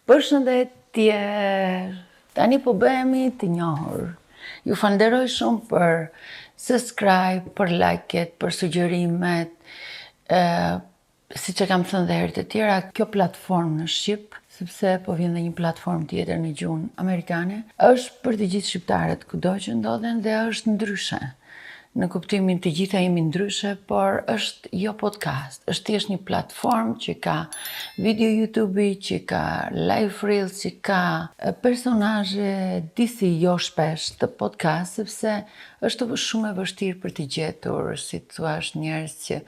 Përshëndetje! Tani po bëhemi të njohur. Ju falënderoj shumë për subscribe, për like-et, për sugjerimet. Ë siç e kam thënë dhe herë të tjera, kjo platformë në shqip, sepse po vjen dhe një platformë tjetër në gjuhën amerikane, është për të gjithë shqiptarët kudo që ndodhen dhe është ndryshe. Në kuptimin të gjitha jemi ndryshe, por është jo podcast, është thjesht një platformë që ka video YouTube-i, që ka live reels, që ka personazhe disi jo shpesh të podcast, sepse është shumë e vështirë për të gjetur, si të thuash, njerëz që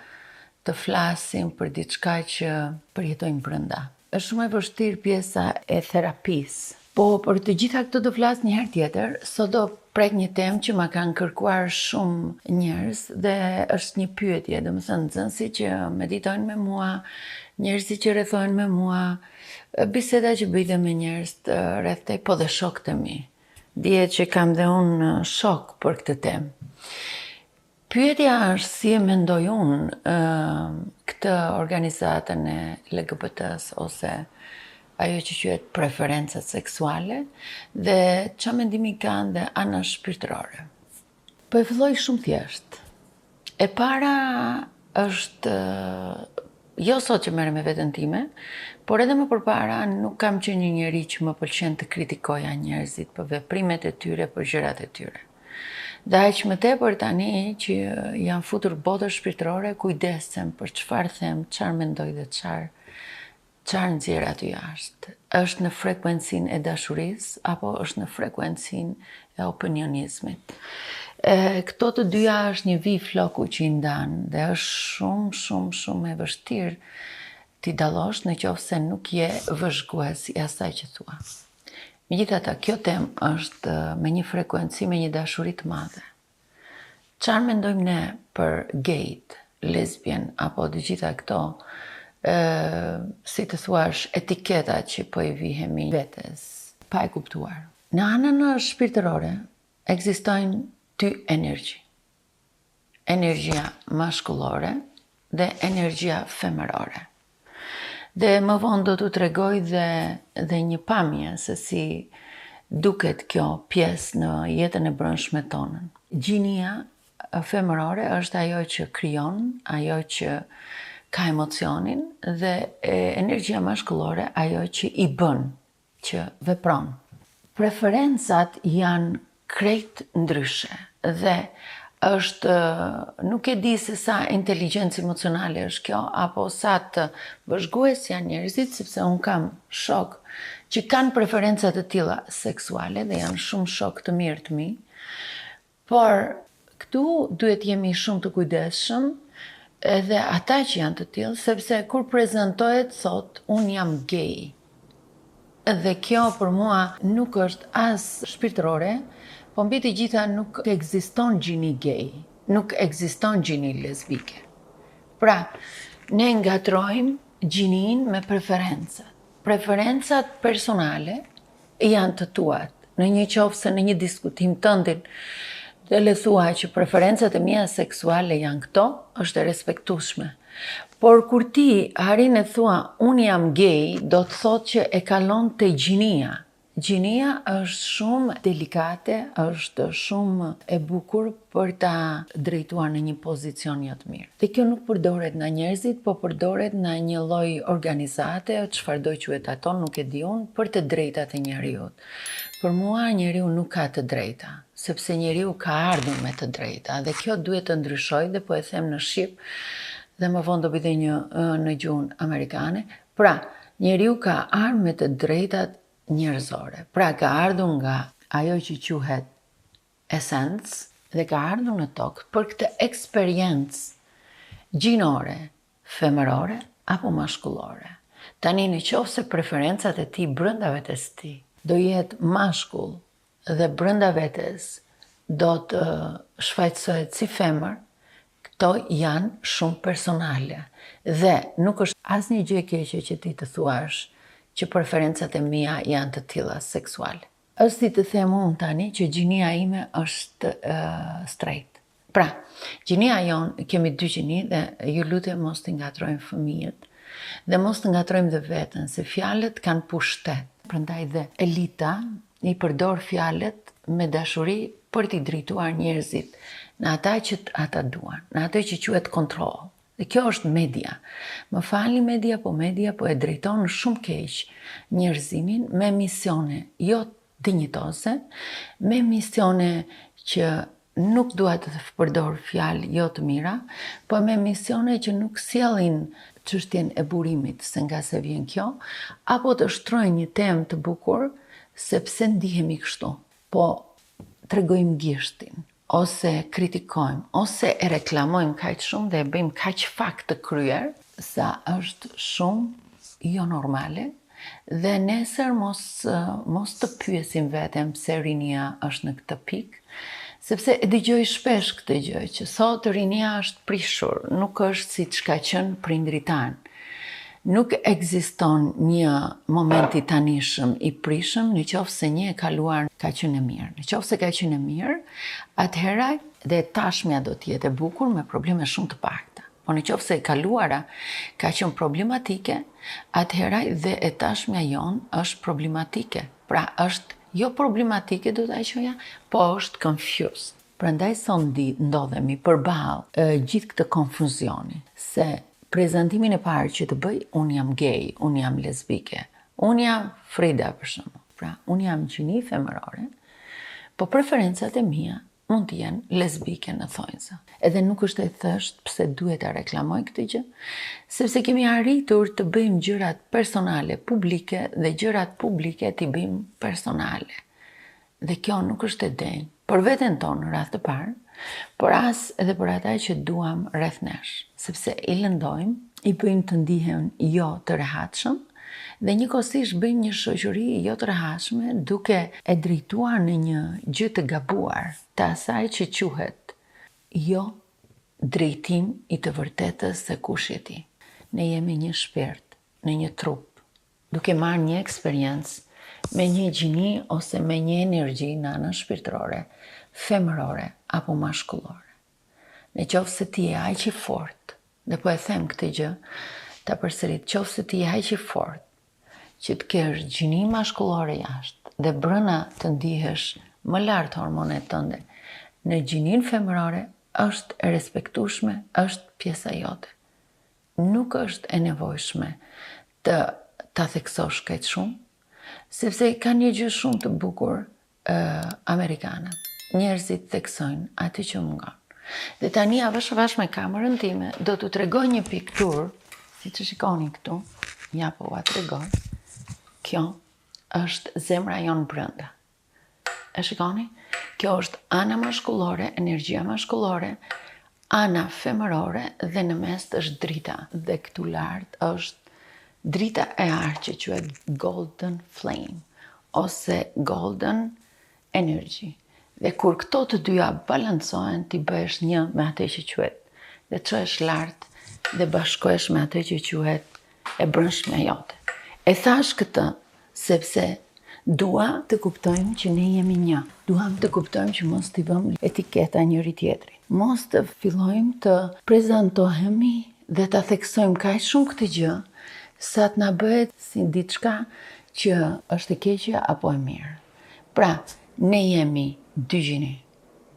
të flasin për diçka që përjetojnë brenda. Është shumë e vështirë pjesa e terapisë. Po për të gjitha këto do flas një herë tjetër. Sot do prek një temë që ma kanë kërkuar shumë njerëz dhe është një pyetje, domethënë nxënësit që meditojnë me mua, njerëzit që rrethohen me mua, biseda që bëj dhe me njerëz rreth te, po dhe shokët e mi. Dihet që kam dhe unë shok për këtë temë. Pyetja është si e mendoj unë këtë organizatën e LGBT-s ose ajo që quhet preferencat seksuale dhe ça mendimi kanë dhe ana shpirtërore. Po e filloj shumë thjesht. E para është jo sot që merrem me veten time, por edhe më përpara nuk kam qenë një njeri që më pëlqen të kritikoja njerëzit për veprimet e tyre, për gjërat e tyre. Dhe aq më tepër tani që jam futur botës shpirtërore, kujdesem për çfarë them, çfarë mendoj dhe çfarë çfarë nxjerr aty jashtë. Është në frekuencinë e dashurisë apo është në frekuencinë e opinionizmit. E, këto të dyja është një vijë floku që i ndan dhe është shumë, shumë, shumë e vështirë t'i dallosh në qoftë se nuk je vëzhgues i asaj që thua. Megjithatë, kjo temë është me një frekuenci, me një dashuri të madhe. Çfarë mendojmë ne për gayt, lesbian apo të gjitha këto, ë si të thuash, etiketa që po i vihemi vetes, pa e kuptuar. Në anën shpirtërore ekzistojnë dy energji. Energjia mashkullore dhe energjia femërore. Dhe më vonë do t'u tregoj dhe, dhe një pamje se si duket kjo pjesë në jetën e brendshme tonën. Gjinia femërore është ajo që krijon, ajo që ka emocionin dhe energjia mashkullore ajo që i bën që vepron. Preferencat janë krejt ndryshe dhe është nuk e di se sa inteligjencë emocionale është kjo apo sa të vëzhgues janë njerëzit sepse unë kam shok që kanë preferenca të tilla seksuale dhe janë shumë shok të mirë të mi. Por këtu duhet jemi shumë të kujdesshëm edhe ata që janë të tillë, sepse kur prezantohet thotë unë jam gay. Dhe kjo për mua nuk është as shpirtërore, po mbi të gjitha nuk ekziston gjini gay, nuk ekziston gjini lesbike. Pra, ne ngatërrojmë gjininë me preferencat. Preferencat personale janë të tuat. Në një qoftë se në një diskutim tëndin dhe le thua që preferencat e mia seksuale janë këto, është e respektueshme. Por kur ti arrin e thua unë jam gay, do të thotë që e kalon te gjinia. Gjinia është shumë delikate, është shumë e bukur për ta drejtuar në një pozicion jo të mirë. Dhe kjo nuk përdoret nga njerëzit, po përdoret nga një lloj organizate, çfarëdo quhet ato, nuk e di unë, për të drejtat e njeriut. Për mua njeriu nuk ka të drejta, sepse njeriu ka ardhur me të drejta dhe kjo duhet të ndryshojë dhe po e them në shqip dhe më vonë do bëj dhe një në gjuhën amerikane. Pra, njeriu ka ardhur me të drejtat njerëzore. Pra ka ardhur nga ajo që quhet esencë dhe ka ardhur në tokë për këtë eksperiencë gjinore, femërore apo mashkullore. Tani në qoftë se preferencat e tij brenda vetes tij do jetë mashkull dhe brenda vetes do të shfaqësohet si femër, këto janë shumë personale dhe nuk është asnjë gjë e keqe që ti të thuash që preferencat e mia janë të tilla seksuale. Është si të them unë tani që gjinia ime është straight. Pra, gjinia jonë, kemi dy gjini dhe ju lutem mos t'i ngatërrojmë fëmijët dhe mos të ngatërrojmë dhe veten, se fjalët kanë pushtet. Prandaj dhe elita i përdor fjalët me dashuri për t'i drejtuar njerëzit në ata që ata duan, në atë që quhet kontroll. Dhe kjo është media. Më falni media, po media po e drejton shumë keq njerëzimin me misione jo dinjitoze, me misione që nuk dua të përdor fjalë jo të mira, po me misione që nuk sjellin çështjen e burimit se nga se vjen kjo, apo të shtrojnë një temë të bukur sepse ndihemi kështu. Po tregojmë gishtin ose kritikojmë ose e reklamojmë kaq shumë dhe e bëjmë kaq fakt të kryer sa është shumë jo normale dhe nesër mos mos të pyesim veten pse rinia është në këtë pikë, sepse e dëgjoj shpesh këtë gjë që sot rinia është prishur, nuk është siç ka qenë prindërit tanë. Nuk ekziston një moment i tanishëm i prishëm në qoftë se një e kaluar ka qenë e mirë. Në qoftë se ka qenë e mirë, atëherë dhe e tashmja do të jetë e bukur me probleme shumë të pakta. Po në qoftë se e kaluara ka qenë problematike, atëherë dhe e tashmja jonë është problematike. Pra është jo problematike do ta quaja, po është confused. Prandaj sot ndodhemi përballë gjithë këtë konfuzioni, se prezantimin e parë që të bëj, unë jam gay, unë jam lesbike, unë jam Frida për shembull. Pra, unë jam gjini femërore, po preferencat e mia mund të jenë lesbike në thonjza. Edhe nuk është e thjeshtë pse duhet ta reklamoj këtë gjë, sepse kemi arritur të bëjmë gjërat personale publike dhe gjërat publike t'i bëjmë personale. Dhe kjo nuk është e denjë për veten tonë në radhë të parë, por as edhe për ata që duam rreth nesh, sepse i lëndojmë, i bëjmë të ndihen jo të rehatshëm dhe njëkohësisht bëjmë një shoqëri jo të rehatshme duke e drejtuar në një gjë të gabuar të asaj që quhet jo drejtim i të vërtetës se kush je ti. Ne jemi një shpirt në një trup, duke marrë një eksperiencë me një gjini ose me një energji në anën shpirtërore, femërore apo mashkullore. Në qoftë se ti je aq i fortë, dhe po e them këtë gjë, ta përsërit, qoftë se ti je aq i fortë që të kesh gjini mashkullore jashtë dhe brëna të ndihesh më lart hormonet tënde në gjininë femërore, është e respektueshme, është pjesa jote. Nuk është e nevojshme të ta theksosh kaq shumë, sepse ka një gjë shumë të bukur amerikanët. Njerëzit theksojnë atë që mungon. Dhe tani avash avash me kamerën time do t'u tregoj një pikturë, siç e shikoni këtu, ja po ua tregoj. Kjo është zemra jonë brenda. E shikoni? Kjo është ana mashkullore, energjia mashkullore, ana femërore dhe në mes është drita. Dhe këtu lart është drita e artë që quhet Golden Flame ose Golden Energy. Dhe kur këto të dyja balancohen, ti bëhesh një me atë që quhet dhe çohesh lart dhe bashkohesh me atë që quhet e brendshmja jote. E thash këtë sepse dua të kuptojmë që ne jemi një. Duam të kuptojmë që mos t'i vëmë etiketa njëri tjetrit. Mos të fillojmë të prezantohemi dhe ta theksojmë kaq shumë këtë gjë, sa të na bëhet si diçka që është e keqe apo e mirë. Pra, ne jemi dy gjini.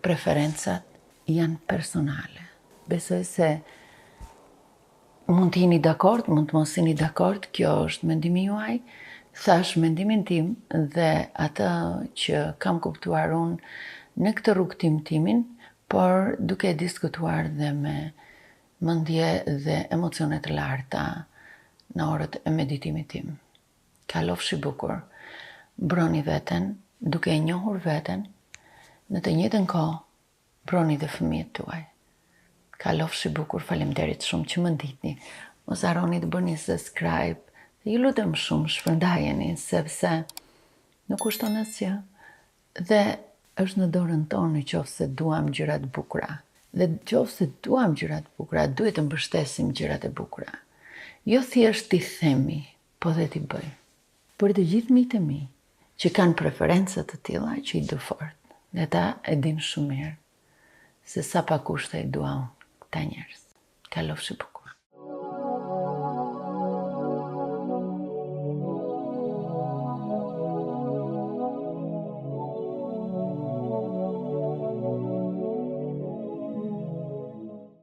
Preferencat janë personale. Besoj se Mund të jeni dakord, mund të mos jeni dakord, kjo është mendimi juaj. Thash mendimin tim dhe atë që kam kuptuar unë në këtë rrugëtim timin, por duke e diskutuar dhe me mendje dhe emocione të larta në orët e meditimit tim. Kalofshi bukur. Mbroni veten, duke e njohur veten, në të njëjtën kohë Mbroni dhe fëmijët tuaj. Kalofshi bukur, faleminderit shumë që më ndiqni. Mos harroni të bëni subscribe. Dhe ju lutem shumë shpërndajeni sepse nuk kushton asgjë dhe është në dorën tonë në qoftë se duam gjëra të bukura. Dhe në qoftë se duam gjëra të bukura, duhet të mbështesim gjërat e bukura. Jo thjesht t'i themi, po dhe t'i bëjmë. Për të gjithë miqtë e mi që kanë preferenca të tilla që i du fort, dhe ata e dinë shumë mirë se sa pa kushte i dua unë këta njerëz. Kalofshi bukur.